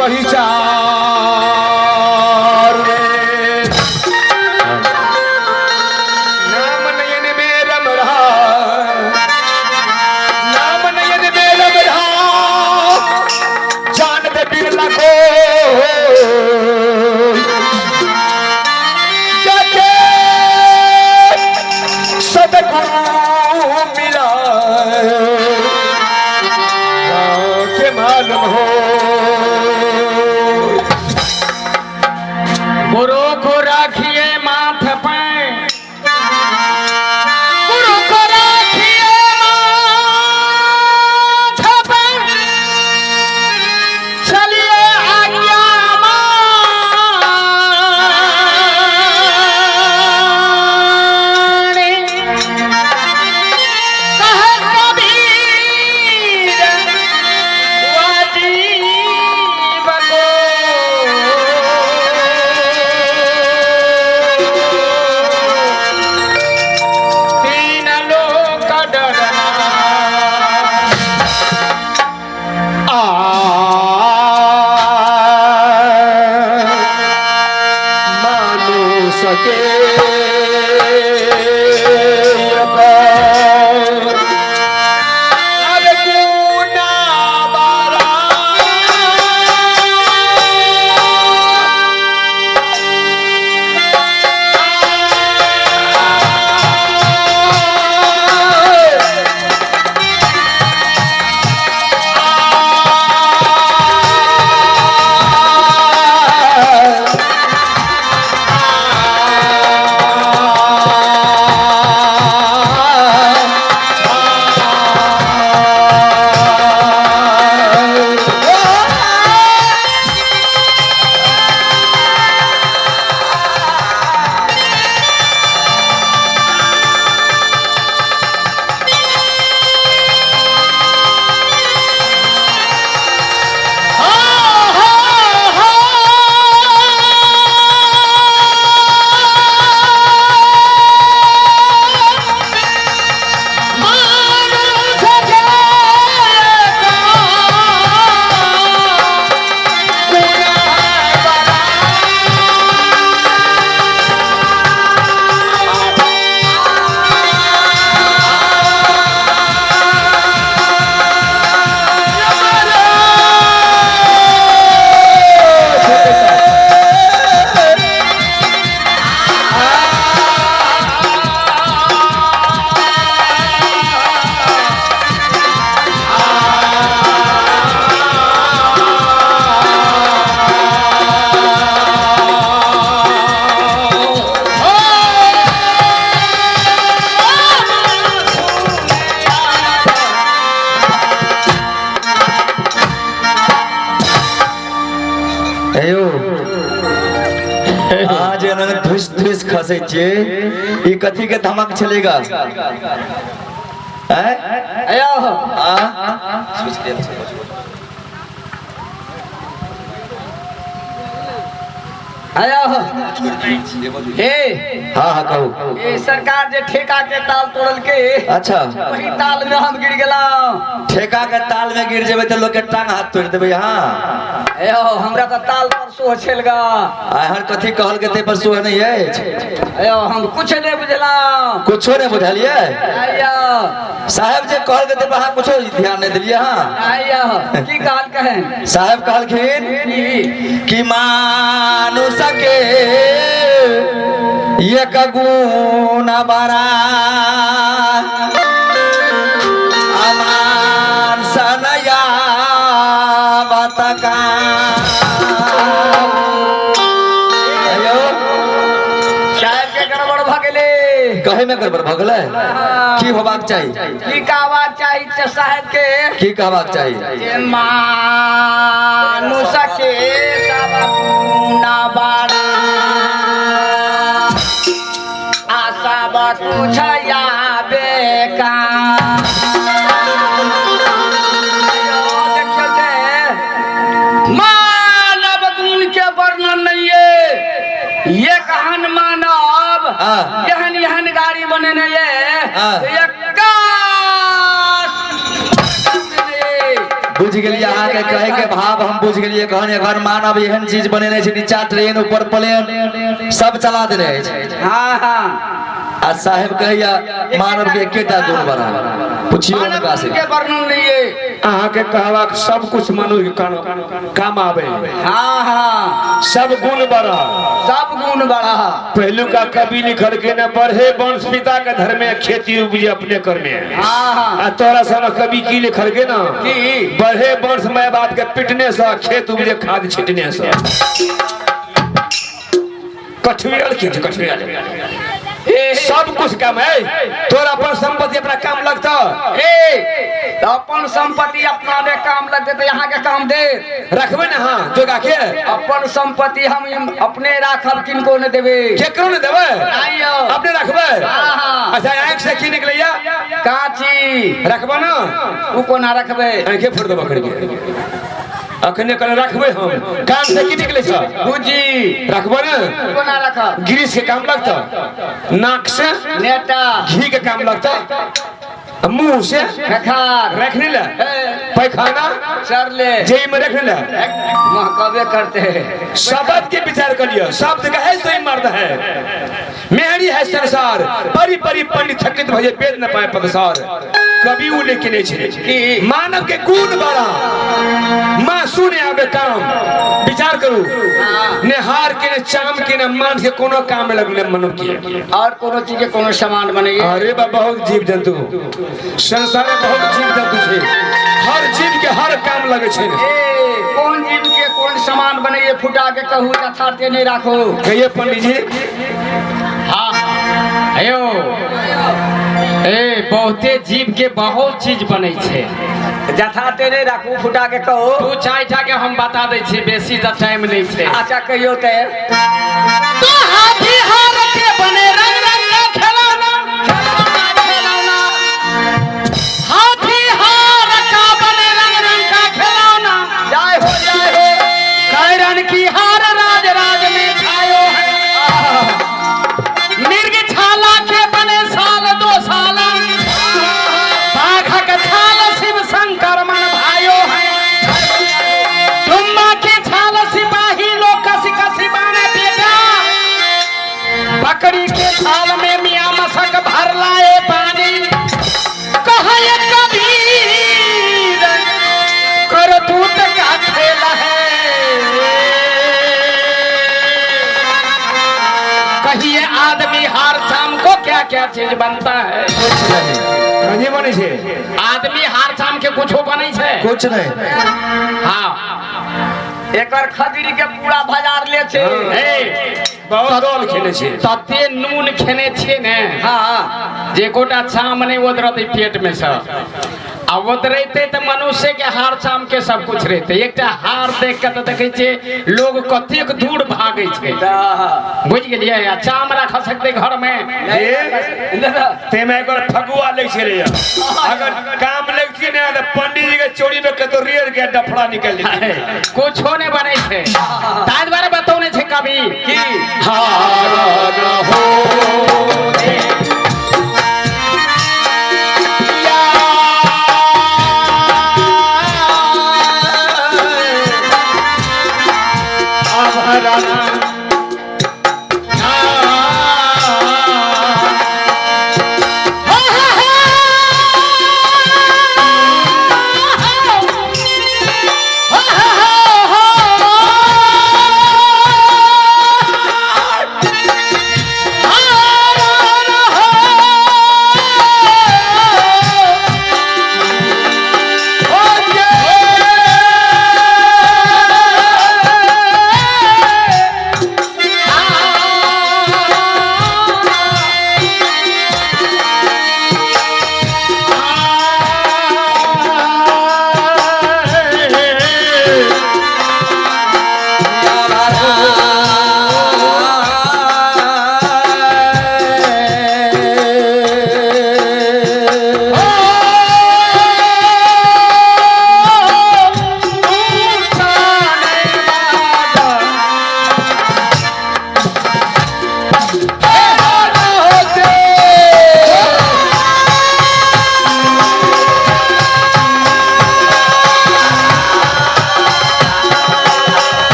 पढ़ी चार वेद। नाम नयन में रम रहा, नाम नयन में रम रहा, जान दे बिरला को जाके सदगुरु मिला के मालूम हो। गुरु को राखिए माथ पे, गुरु को राखिए माथ पे, चलिए आज्ञा माने। कह कबीर वाजीब को, तीन लोक डरना। आ मानो सके अरे गुना बारा। हेयो, अहाँ जे एना धुस धुस खसै छियै, ई कथी के धमक छलैगा? हैं? अयो। आ अयो हे। हाँ हाँ, कहू। ये सरकार जे ठेका के ताल तोड़ल के, अच्छा, वही ताल में हम गिर गेलहुँ। ठेका के ताल में गिर जेबै तऽ लोग के टांग हाथ तोड़ि देबै अहाँ। अयो, हमरा तऽ ताल पर सोह छल गा। आइ कथी कहल के ताहि पर सोह नहि अछि? अयो, हम कुछ नहि बुझलहुँ। कुछो नहि बुझलियै? अयो। साहेब जे कहल के ताहि पर अहाँ कुछो ध्यान नहि देलियै अहाँ। अयो, की कहल कहें? साहेब कहलखिन की? कि मानु सके एक गुण बड़ा, अमान सनया बतका। हेलो। साहेब के गड़बड़ भऽ गेलै। कहे में गड़बड़ भऽ गेलै? की होबाक चाही? की कहबाक चाही से साहेब के? की कहबाक चाही? जे मानुष के सब गुण बड़ा, आ सब कुछ आबे का। देखियौ ते मानव गुण के वर्णन नहीं है। ये कहन मानव एहन एहन गाड़ी बनेने ये, एक दू बुझि गेलियै अहाँके कहे के भाव, हम बुझि गेलियै। कहन एखन मानव एहन चीज बनेने छै, नीचा ट्रेन ऊपर प्लेन सब चला देने अछि। हाँ हाँ। आ साहेब कहैया मानव के एकेटा गुण बड़ा, पुछियो मानव हुनका से। गुण के वर्णन नहीं है। अहाँके कहबाक सब कुछ मनुष्य के काम आवे। हाँ हाँ। सब गुण बड़ा, सब गुण बड़ा। पहलुका कवि लिखल के न बढ़े वंश पिता के धर्म में, खेती उपजे अपने कर में। हाँ हाँ। आ तोरा सन कवि की लिखल के ना की? बढ़े वंश my बाप के पिटने से, खेत उपजे खाद छिटने से। कठुएल की छै, कठुएल। ए, सब कुछ काम है तोरा, अपन संपत्ति अपना काम लगता। ए, तो अपन संपत्ति अपना ने काम लगते तो यहाँ के काम दे। रखबे ना, हाँ जोगा के। अपन संपत्ति हम अपने राखब, किनको ने देबे। केकरो ने देबै? नहीं यौ। अपने रखबै? हाँ, हाँ। अच्छा, आँख से की निकलैया? काची। रखबो ना? उ कोना रखबे? आँखे फोड़ देबो करके अखने कने रखबै हम। कान से की निकलै छ? बुझी। रखबो ने? कोना रखब? गिरीश के काम लगता, नाक से नेता। घी के काम लगता, मुंह से रखार। रखने ले। ए, पैखाना सर ले। जेई में रखने ले। महकबे करते हैं। शब्द के विचार कर लियो, शब्द का है सही मर्द है मेहरी है संसार, परी परी पंडित थकित भजे वेद न पाए पदसार। कवि उ लेके नहीं छे की? मानव के गुण बड़ा माँ सुने आवे काम। विचार करू, हाँ। ने हार के ने चाम के ने मान के कोनो काम में लगने मानव के। और कोनो चीज के कोनो सामान बने? अरे बा, बहुत जीव जंतु संसार में, बहुत जीव जंतु छे, हर जीव के हर काम लगे छे। ए, कौन जीव के कौन सामान बने ये फुटा के कहू, यथार्थ नहीं राखो। कहिए पंडित जी। हाँ अयो, ए बहुते जीव के बहुत चीज बनै छै। यथार्थ नहीं राखू, फुटा के कहो। तू चाय के हम बता दै छी, बेसी तऽ टाइम नहीं छै। अच्छा, कहियो ते। तो हाथी हार के बने रंग रंग का खिलौना, खिलौना। हाथी हार का बने रंग रंग का खिलौना। जय हो, जय हो। कैरन की हार राज राज में छायो है। मृग छाला के बने साल दो साल, बाघक छाल शिव शंकर मन भायो है। तुम्मा के छाल सिपाही लोग कसी कसी बाने बेटा, बकरी के छाल में मियाँ मसक भर लाए पानी। कहे कबीर करतूत का खेल है। कहिए आदमी हार शाम को क्या क्या चीज बनता है? कुछ नहीं। कहीं बनै छे? आदमी हार शाम के कुछो बनै छै? कुछ नहीं। हाँ। एकर खजूरी के पूरा बाजार ले छे। ए, बहुत दल खेले छे। तते नून खेने छियै ने हाँ। जे एकोटा चाम नहीं ओदरतै पेट में से, आ ओदरैते तऽ मनुष्य के हार चाम के सब कुछ रहते। एकटा हार देख के तऽ देखै छियै लोग कतेक दूर भागै छै, बुझि गेलियै? आ चाम राख सकतै घर में? तेमे एकर फगुआ लै छे रे, अगर काम लगती ने तऽ पंडित जी के चोरी में कतो रेर के डफड़ा निकल जेतै। कुछो नहि बनै छै, ताहि दुआरे बतौने छै कवि। की? हार न हो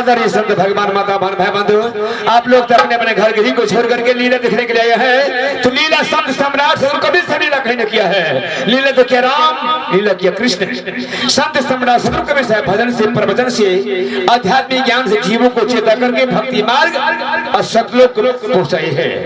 आदरणीय संत भगवान माता बहन भाई बंधु, आप लोग तो अपने अपने घर गृह को छोड़ करके लीला देखने के लिए आए हैं। तो लीला संत सम्राट सदगुरु कबीर से लीला कहीं ने किया है। लीला तो किया राम, लीला किया कृष्ण। संत सम्राट सदगुरु कबीर साहब भजन से, प्रवचन से, आध्यात्मिक ज्ञान से जीवों को चेता करके भक्ति मार्ग और सतलोक को पहुंचाई है।